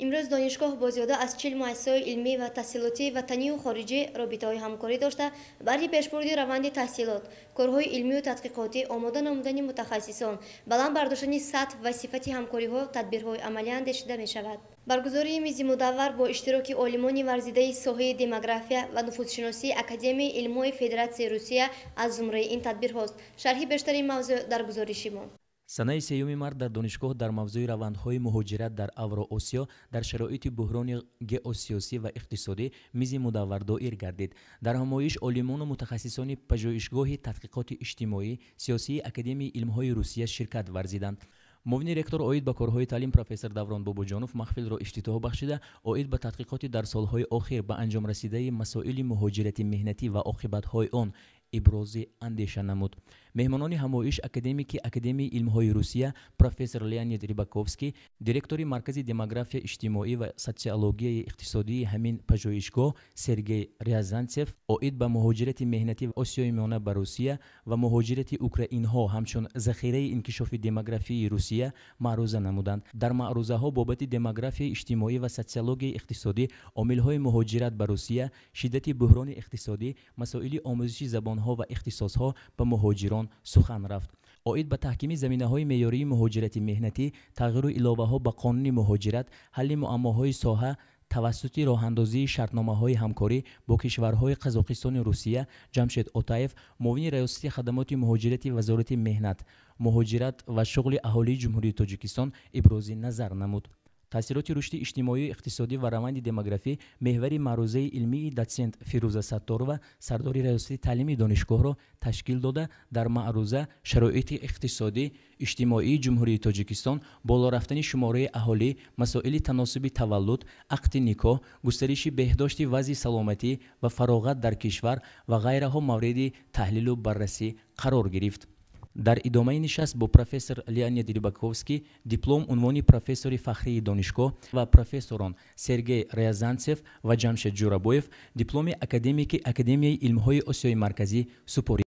Имрӯз донишгоҳ бо зиёда аз 40 муассисаҳои илмӣ ва таҳсилотии ватанию хориҷӣ робитаҳои ҳамкорӣ дошта, барои пешбурди раванди таҳсилот, корҳои илмию тадқиқотӣ, омода намудани мутахассисон, баланд бардоштани сатҳ ва сифати ҳамкориҳо тадбирҳои амалӣ андешида мешавад. Баргузории мизи мудаввар бо иштироки олимони варзидаи соҳаи демография ва нуфузшиносии Академияи илмҳои Федератсияи Русия аз зумраи ин тадбирҳост. Шарҳи бештари мавзӯъ дар гузориши мо. Санаи 3 март дар донишгоҳ дар мавзӯи равандҳои муҳоҷират дар Авроосиё дар шароити буҳрони геосиёсӣ ва иқтисодӣ мизи мудаввар доир гардид. Дар ҳамоиш олимону мутахассисони пажӯҳишгоҳи тадқиқоти иҷтимоӣ сиёсии Академияи илмҳои Русия ширкат варзиданд. Муовини ректор оид ба корҳои таълим профессор Даврон Бобоҷонов маҳфилро ифтитоҳ бахшида, оид ба тадқиқоти дар солҳои охир ба анҷом расидаи масоили муҳоҷирати меҳнатӣ ва оқибатҳои он ибрози андеша намуд. Меҳмонони ҳамоиш академики Академияи илмҳои Русия профессор Леонид Рибаковский, директори Маркази демография иҷтимоӣ ва социологияи иқтисодии ҳамин пажӯҳишгоҳ Сергей Рязанцев оид ба муҳоҷирати меҳнатӣ Осиёи Миёна ба Русия ва муҳоҷирати украинҳо ҳамчун захираи инкишофи демографияи Русия маъруза намуданд. Дар маърузаҳо бобати демографияи иҷтимоӣ ва социологияи иқтисодӣ, омилҳои муҳоҷират ба Русия, шиддати буҳрони иқтисодӣ, масоили омӯзиши забонҳо ва ихтисосҳо ба муҳоҷирон сухан рафт. Оид ба таҳкими заминаҳои меъёрии муҳоҷирати меҳнатӣ, тағйиру иловаҳо ба қонуни муҳоҷират, ҳалли муаммоҳои соҳа тавассути роҳандозии шартномаҳои ҳамкорӣ бо кишварҳои Қазоқистону Русия Ҷамшед Отаев, муовини раёсати хадамоти муҳоҷирати Вазорати меҳнат, муҳоҷират ва шуғли аҳолии Ҷумҳурии Тоҷикистон ибрози назар намуд. Таъсироти рушди иҷтимоию иқтисодӣ ва раванди демографӣ меҳвари маърузаи илмии дотсент Фирӯза Сатторова, сардори раёсати таълими донишгоҳро ташкил дода, дар маъруза шароити иқтисодӣ иҷтимоии Ҷумҳурии Тоҷикистон, боло рафтани шумораи аҳолӣ, масоили таносуби таваллуд, ақди никоҳ, густариши беҳдошти вазъи саломатӣ ва фароғат дар кишвар ва ғайраҳо мавриди таҳлилу баррасӣ қарор гирифт. Дар идомаи нишаст бо профессор Леонид Рибаковский диплом унвони профессори фахрии донишгоҳ ва профессорон Сергей Рязанцев ва Ҷамшед Ҷурабоев дипломи академики Академияи илмҳои Осиёи Марказӣ супорид.